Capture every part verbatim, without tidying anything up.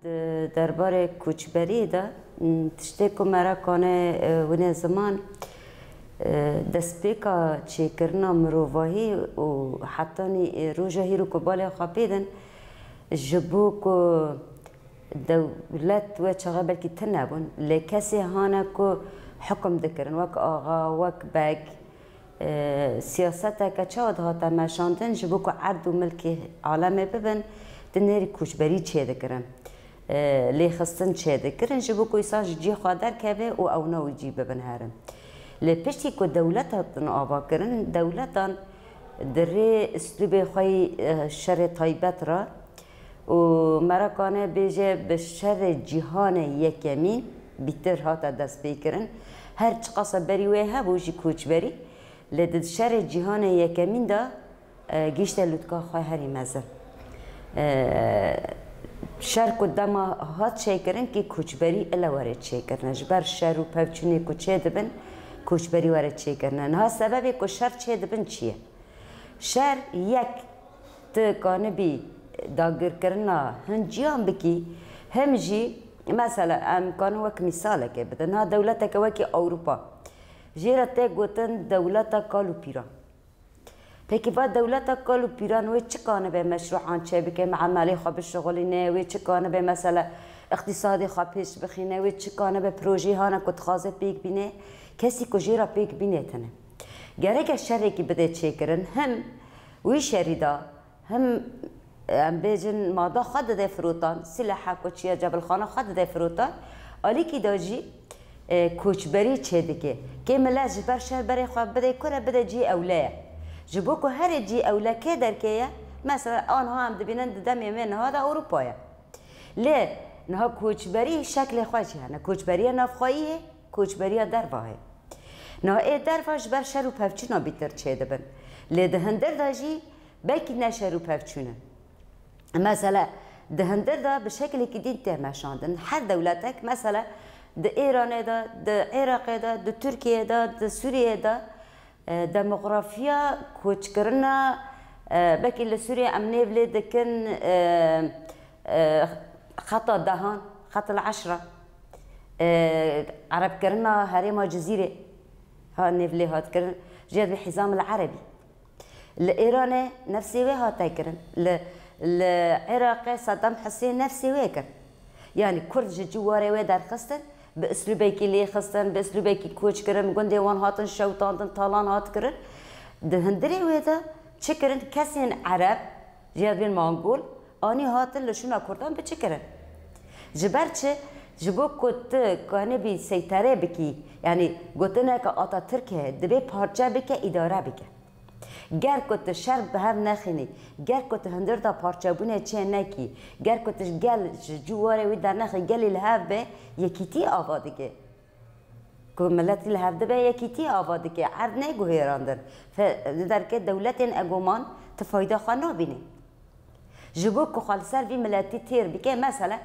Derbarê koçberiyê de, m, tiştê ku me re kane, e, wine ziman, e, destpêka çêkirina mirovahî û hetanî, e, roja hîro ku balê xwe pê din, ji bo ku dewlet we çaxe belkî tune bûn, lê kesê hane ku hukum dikirin, wek axa, wek beg, e, siyaseteke çawa dihate meşandin, ji bo ku erd û milkê alemê bibin, di nêrî koçberî çêdikirin, e, lêxistin çêdikirin, ji bo ku însan ji cihê xwe derkeve û ewna wî cî bibin herin. Lê piştî ku dewlet hatin avakirin, dewletan di rê uslûbê xwe yî, e, şerê taybet re û merakane bêje bi şerê cîhanê yekemîn bîtir hate destpêkirin. Her çiqasa berî wê hebû jî koçberî, lê di şerê cîhanê yekemîn de, e, gihîşte lûtka xwe herî mezin. E, şer ku dema hat çêkirin kî koçberî ile were çêkirine. Ji ber şer û pevçûnê ku çêdibin, koçberî were çêkirine. Niha sebebê ku şer çêdibin çi ye? Şer yek, tu kanibî dagirkirina hin ciyan bikî, him jî, mesela, em kanin wek mîsalekê bidin. Niha dewleteke wekî Ewropa, jê re tê gotin dewleta kal û pîran. Pekî va dewleta kal û pîran wê çi kanibe meşrûan çêbike, me emelê xwe bişixulîne, wê çi kanibe, mesela, îqtîsadê xwe pêş bixîne, wê çi kanibe projeyê hane ku dixwaze pêk bîne, kesî ku jê re pêk bîne tine. Gereke şerekî bide çêkirin, him wî şerî de, him, em bêjin, mada xwe dide firotan, silaha ku çi ye, cebilxana xwe dide firotan, alîkî de jî, e, koçberî çêdike. Kê milet ji ber şer berê xwe bide kure, bide cî ewle ye. Ji bo ku herê cî ewle kê derkê ye, mesela, anha em dibînin di demê me niha de Ewropa ye. Lê niha koçberî şeklê xwe jî hene. Koçberiya navxweyî ye, koçberiya derva ye. Niha ê derva ji ber şer û pevçûna bîtir çêdibin. Lê di hundir de jî belkî ne şer û pevçûn in. Mesela, di hundir de bi şeklekî din tê meşandin. Her dewletek, mesela, di Îranê de, di Iraqê de, di Tirkiyê de, di Sûriyê de, e, demografiya koçkirina, e, belkî li Sûriyê em nêv lê dikin, e, e, xeta dehan, xet el eşra, e, erebkirina herêma Cizîrê ha nêv lê hat kirin, jê dibê Hîzam el Erebî. Li Îranê nefsê wê hate kirin. Li, li Iraqê Saddam Husên nefsê wê kir. Yanî Kurd ji ciwarê wê derxistin, bi uslûbekî lêxistin, bi uslûbekî koç kirin, gundê wan hatin şewitandin, talan hat kirin. Di hundirê wê de çi kirin? Kesên Ereb, jê dibên Mangol, anî hatin li şûna Kurdan bi çi kirin? Ji ber çi? Ji bo ku tu kanibî seytere bikî, yanî gotineke Atatürk heye, dibê parçe bike, îdare bike. Ger ku tu şer bi hev nexînî, ger ku tu hundir de parçebûnê çê nekî, ger ku tu gel ji ciwarê wî dernexî, gelî li hev be, yekîtî ava dike. Ku miletî li hev dibe, yekîtî ava dike, erd neyê guhêrandin. Fe-, di derke dewletên egoman tu fayda xwe nabînî. Ji bo ku xwe li ser vî miletî têr bike, mesela,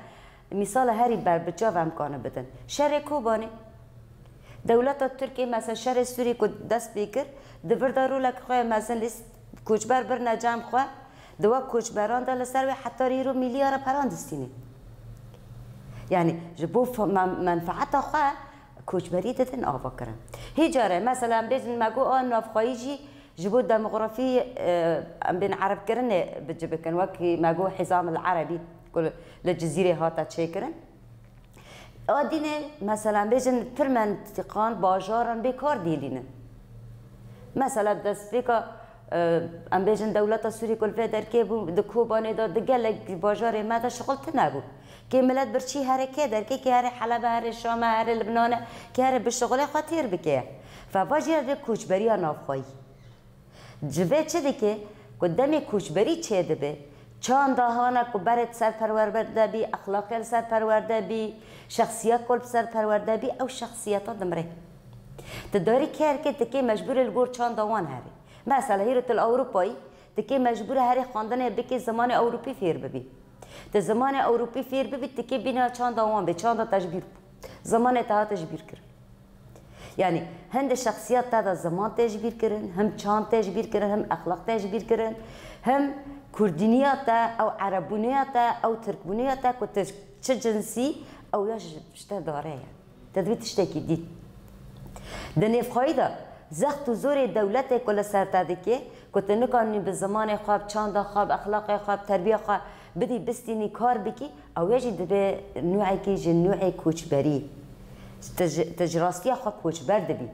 mîsala herî berbiçav em kane bidin. Şerê Kobanê. Dewleta Tirkiyê, mesela, şerê Sûrî ku dest pê kir, di vir de rolek xwe mezin lîst, koçber birine cem xwe, di wek koçberan de li ser wê heta îro milyara peran distînî. Yanî, ji bo fe-, men-, menfaeta xwe koçberî didin ava kirin. Hî care, mesela, em bêjin me got a navxweyî jî ji bo demografî, e, em bên erebkirinê bi ci bikin, wekî me got Hîzam el Erebî ku li Cizîrê hate çêkirin. A dînê, mesela, em bêjin pir mentiqan, bajaran bê kar dîlînin. Mesela, destpêka, e, em bêjin dewleta Sûrî ku li vê derkê bû, di Kobanê de, di gelek bajarê me de şixul tune bû. Kê milet birçî here kê derkê, kê here Helebe, here Şame, here Libnane, kê here bi şixulê xwe têr bike. Feva jê re dibê koçberiya navxweyî. Ji vê çi dike? Ku demê koçberî çêdibe, çanda hane ku berê di ser perwerde bî, exlaqê li ser perwerde bî, şexsiyet ku li ser perwerde bî, ew şexsiyeta dimire. Ti darî kê herkê tikê mecbûrê li gor çanda wan herê. Mesela hîro tu li Ewropayî, tikê mecbûr e herê xwendinê bikî, zimanê Ewropî fêr bibî. Ti zimanê Ewropî fêr bibî, tikê bîna çanda wan bê, çanda te ji bîr bû. Zimanê te hate ji bîr kirin. Yanî hinde şexsiyet te de ziman tê ji bîr kirin, him çand tê ji bîr kirin, him exlaq tê ji bîr kirin, him kurdîniya te, ew erebûniya te, ew tirkbûniya te ku tu Çi cinsî, ew ya ji, ji te dare ye. Te divî tiştekî dît. Di nêvxweyî de zext û zorê dewletê ku li ser te dike, ku tu nikanî bi zimanê xwe, bi çanda xwe, bi exlaqê xwe, bi terbiya xwe bidî bistînî kar bikî, ew ya jî dibe nûekî ji nûê koçberî. Tu ji, tu ji rastiya xwe koçber dibî.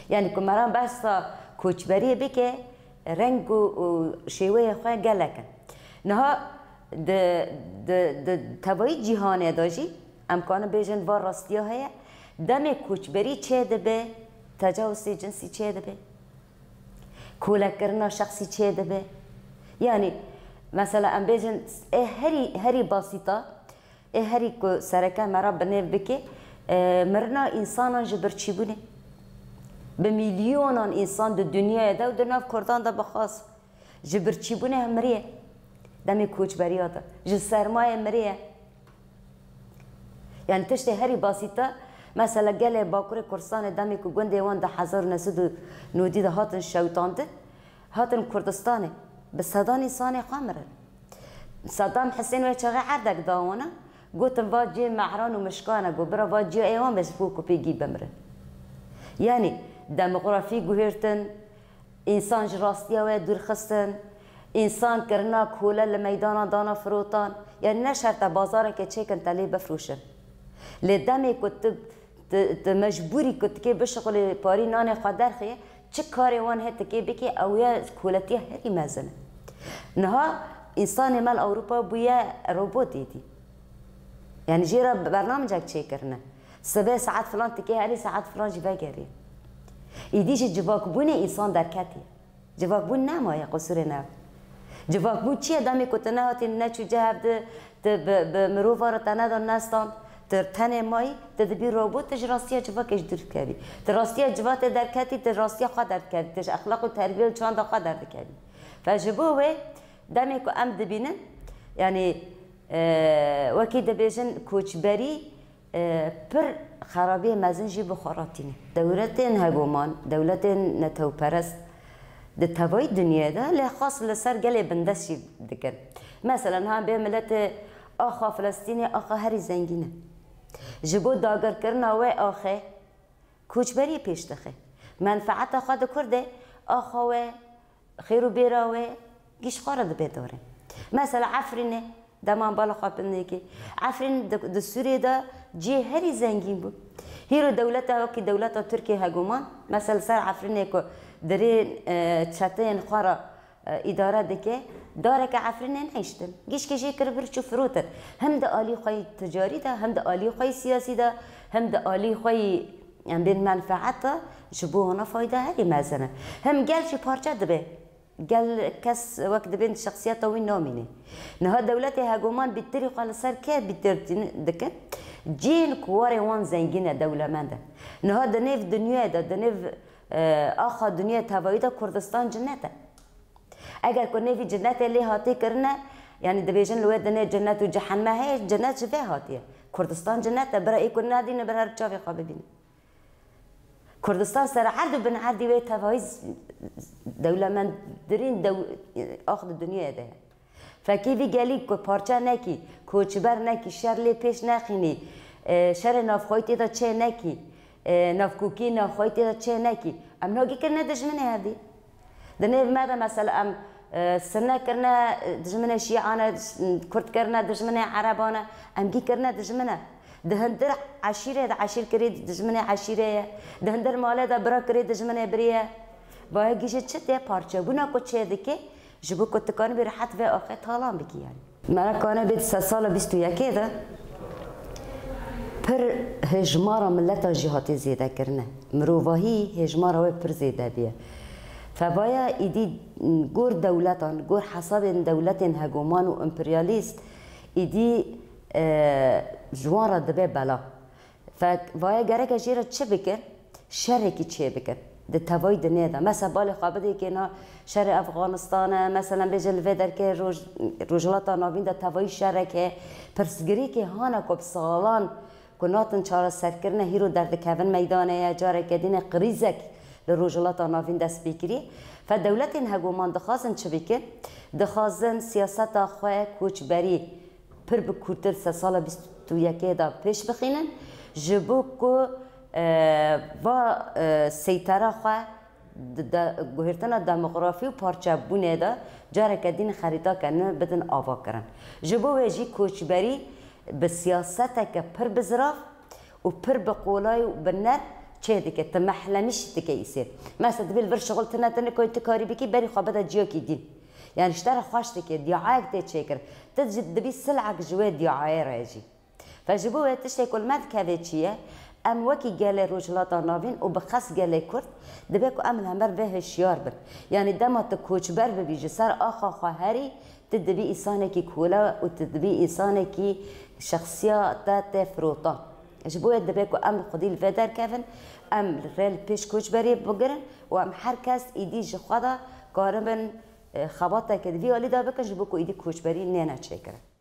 Yanî ku me re behsa koçberiyê bike, reng û, û şêweyê xwe gelek in. Niha di, di, di tevayî cîhanê de jî em kanin bêjin va rastiya heye. Demê koçberî çê dibe, tecawizê cinsî çê dibe, kolekirina şexsî çê dibe. Yanî, mesela em bêjin, ê herî, herî basîta, ê herî ku sereke me re bi nêv bike, e, mirina însanan ji birçîbûnê. Bi milyonan însan di dinyayê de û di nav Kurdan de bi xas ji birçîbûnê miriye. Demê koçberiya de. Ji sermayê miriye. Yani tiştê herî basît e, mesela gelê Bakurê Kurdistanê demê ku gundê wan di hezar û neh sed û nodî de hatin şewitandin, hatin Kurdistanê, bi sedan însanê xwe mirin. Sedam Hisên wê çaxê erdek da wana, gotin va cê mehran û mişkan e, got bira va ciya ê wan be ji bo ku pê gî bimirin. Yani demografî guhêrtin, însan ji rastiya wê dûr xistin, însan kirina kole li meydanan dana firotan. Yani ne şert e bazareke çêkin te lê bifroşin. Lê demê ku tu, tu, tu mecbûrî ku tikê bişixulê parî nanê xwe derxê, çi karê wan hê tikê bikê, ew ya koletiya herî mezin e. Niha însanê me li Ewropa bûye robotê dî. Yani jê re bernamecek çêkirine. Sibê saet filan tikê herî saet filan jî vegerî. Îdî ji civakbûnê însan derketî. Civakbûn nemaye, qusûrê ne. Civakbûn çi ye? Demê ku tu nehatî neçû cihevdi, tu bi, bi mirova re te nedan nestan, tu tenê mayî, tu dibî robot, tu ji rastiya civakê ji dûr dikevî. Tu rastiya civatê derketî, tu rastiya xwe derdikevî, tu ji exlaq û terbiye û çanda xwe derdikevî. Fe ji bo wê demê ku em dibînin, yanî, e, wekî dibêjin koçberî, e, pir xerabiyê mezin jî bi xwe re tîne. Dewletên hegoman, dewletên netewperest di tevayî dinyayê de lê xas li ser gelê bindest jî dikin. Mesela niha bê miletê axa Filistînê axa herî zengîn e. Ji bo dagirkirina wê axê koçberî pêş dixe. Menfeeta xwe di kur de axa wê, xêr û bêra wê giş xwe re dibe dore. Mesela Efrînê, dema bala xwe pindekê. Efrîn di, di Sûriyê de cihê herî zengîn bû. Hîro dewleta wekî dewleta Tirkiyê hegoman, mesela ser Efrînê ku dirê, e, çeteyên xwe re, e, îdare dike, dareke Efrînê nehiştin. Gişkê jê kir bir çû firotin. Hem di alî xwe yî ticarî de, hem di alî xwe yî siyasî de, hem di alî xwe yî, em bên menfeet de ji bo wana fayda herî mezin e. Hem gel jî parçe dibe. Gel kes wek dibên şexsiyeta wî namîne. Niha dewletê hegoman bîtirî xwe li ser kê bîtir tîn-, dike? Cihên ku warê wan zengîn e, dewlemend e. Niha di nêv dinyayê de, di nêv, e, axa dinyayê tevayî de Kurdistan cinet e. Eger ku nêvî cinetê lê hatî kirine, yanî dibêjin li wê dinê cinet û cehenneme heye, cinet ji vê hatiye. Kurdistan cinet e, bira ê ku nadîne bir her çavê xwe bibîne. Kurdistan ser erd û bin erdî wê tevayî z-, dewlemendtirîn dew-, ax di dinyayê de ye. Fekî vî gelî ku parçe nekî, koçber nekî, şer lê pêş nexînî, e, şerê navxweyî tê de çê nekî, e, navkokî navxweyî tê de çê nekî, em nagî kirine dijminê hevdî. Di nêv me de mesela em, e, Sine kirine, e, dijminê Şîan e, Kurd kirine dijminê Ereban e, em gî kirine dijmin e. Di hindir eşîrê de eşîr kirî dijminê eşîrê ye. Di hindir malê de bira kirî dijminê birî ye. Vayê gî ji çi tê parçebûna ku çê dike, ji bo ku tu kanibî rehet vê axê talan bikî yanî. Mera kanê bê di sedsala bîst û yekê de pir hêjmara mileta jî hatê zêdekirine. Mirovahî hêjmara wê pir zêde bûye. Fevaya îdî gor dewletan, gor hesabên dewletên hegoman û emperyalîst îdî, e, ji wan re dibe bela. Fe-, vaya gereke jê re çi bikin? Şerekî çê bikin. Di tevayî dinê de. Mesela balê xwe bidê kê na şerê Efxanistan e, mesela bêje li vê derkê Roj-, Rojhilata Navîn de tevayî şerek heye. Pirsgirêkê hane ku bi salan ku natin çareserkirine hîro derdikevin meydanê ye, careke dîne krîzek li Rojhilata Navîn dest pê kiriye. Fe dewletên hegoman dixwazin çi bikin? Dixwazin siyaseta xwe koçberî pir bi kûrtir ser sala bîst û yekê de pêş bixînin, ji bo ku, e, va, e, seytera xwe di de, guhêrtina demografî û parçebûnê de careke din xerîta ke ne bidin ava kirin. Ji bo wê jî koçberî bi siyaseteke pir bi zirav û pir bi qolay û bi nerm çê dike, tu mehlemîş dike îsê. Mesela, divê li vir şixul tune tune ku tu karî bikî, berî xwe bide ciyakî din. Yani ji te re xweş dike, diyayek tê çêkir. Tu jî dibî silek ji wê diyayê re jî. Fe ji bo wê tiştê ku li me dikeve çi ye, em wekî gelê Rojhilata Navîn û bi xes gelê Kurd dibe ku em li hember vê hişyar bin. Yani dema tu koçber bibî, ji ser axa xwe herî, tu dibî însanekî kole û tu dibî însanekî şexsiya te tê firotan. Ji bo wê dibe ku em xwedî li vê derkevin, em rê li pêş koçberiyê bigirin û em her kes îdî ji xwe de karibin, e, xebateke di vî alî de bikin, ji bo ku îdî koçberî nêne çêkirin.